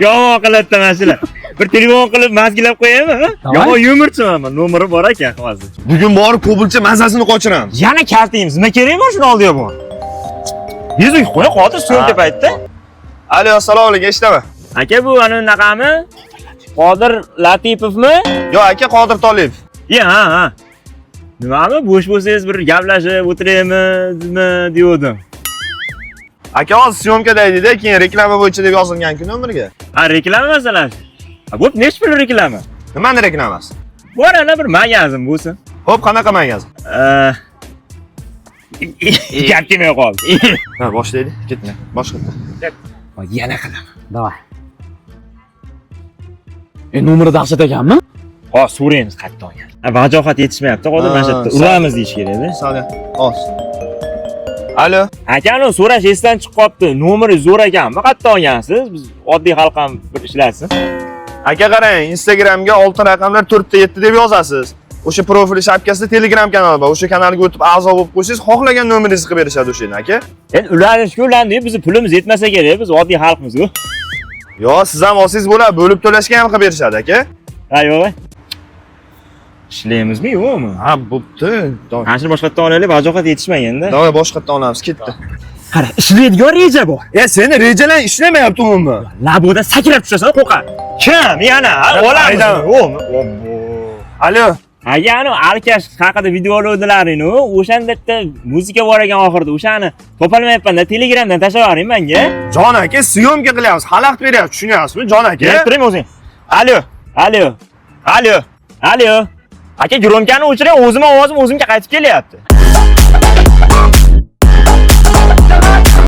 Yomon qiladi mana shular. Bir telefon qilib mazgilab qo'yaymi? Ha? Давай. Yomon yumurchiman man. Nomeri bor ekan hozir. Bugun borib ko'pilcha mazasini qochiramiz. Yana kaltaymiz. Nima kerak bor shuni oldiga bor? Yuzuk qo'ya qodir syomka paytida. Alo, assalomu alaykum, eshitaman. Aka, bu ana unaqami? Qodir Latipovmi? Yo, aka, Qodir Tolipov. Ye, ha, ha. Nimami? Bo'sh bo'lsangiz bir gaplashib o'tiraymizmi deyavdim. Aka, hozir syomkada edikda, keyin reklama bo'yicha deb yozilgan-ku nomerga. Ha, reklama masalasi. Ha, bo'p, nechi pul reklama? Nimani reklamasi? Bor ana bir magazin bo'lsin. Xo'p, qanaqa magazin? Gap kelmay qoldi. Ha, boshlaylik, ketdi. Boshqa. Yana qilaman. Давай. E, nomeri dahshat ekanmi? Hozir so'raymiz qayerdan olgan. Ha, vajohat yetishmayapti, hozir mana shu yerda uramiz deyish kerak-da. Sali. Oz. Alo. Aka, anu so'rash esdan chiqib qolibdi. Nomeri zo'r ekanmi? Qayerdan olgansiz? Biz oddiy xalq ham bir ishlasin. Aka, qarang, Instagramga oltin raqamlar 4.7 deb yozasiz. O'sha profil shapkasida Telegram kanali bor. O'sha kanalga o'tib a'zo bo'lib qo'ysangiz, xohlagan nomeringizni qilib berishadi o'sha yerdan, aka. Endi ulanishga ulandi, bizni pulimiz yetmasa kerak, biz oddiy xalqmiz-ku. Yo, siz ham olsangiz bo'ladi, bo'lib to'lashga ham qilib berishadi, aka. Ha, yo'q. Ishlaymizmi, yo'qmi? Ha, bo'pti. Давай. Mana shuni boshqatdan olaylik, vajohat yetishmaganda. Давай boshqatdan olamiz, ketdi. Qara, ishlaydigan reja bor. E, seni rejalar ishlamayapti umuman. Laboda sakrab tushasan, qo'rqar. Kim? Yana olamiz. Aydan. Yo'qmi? Obbo. Alo. Aka, anu alkash haqida video oluvdilaring-u, o'shanda bitta muzika bor ekan oxirida, o'shani topolmayapman-da, Telegramdan tashlab yuboring menga. Jon aka, syomka qilyapmiz, xalaqit beryapmiz, tushunyapsizmi, jon aka? Berib turing o'zing. Alo, alo, alo, alo. Aka, gromkani o'chiring, o'zim ovozim o'zimga qaytib kelyapti.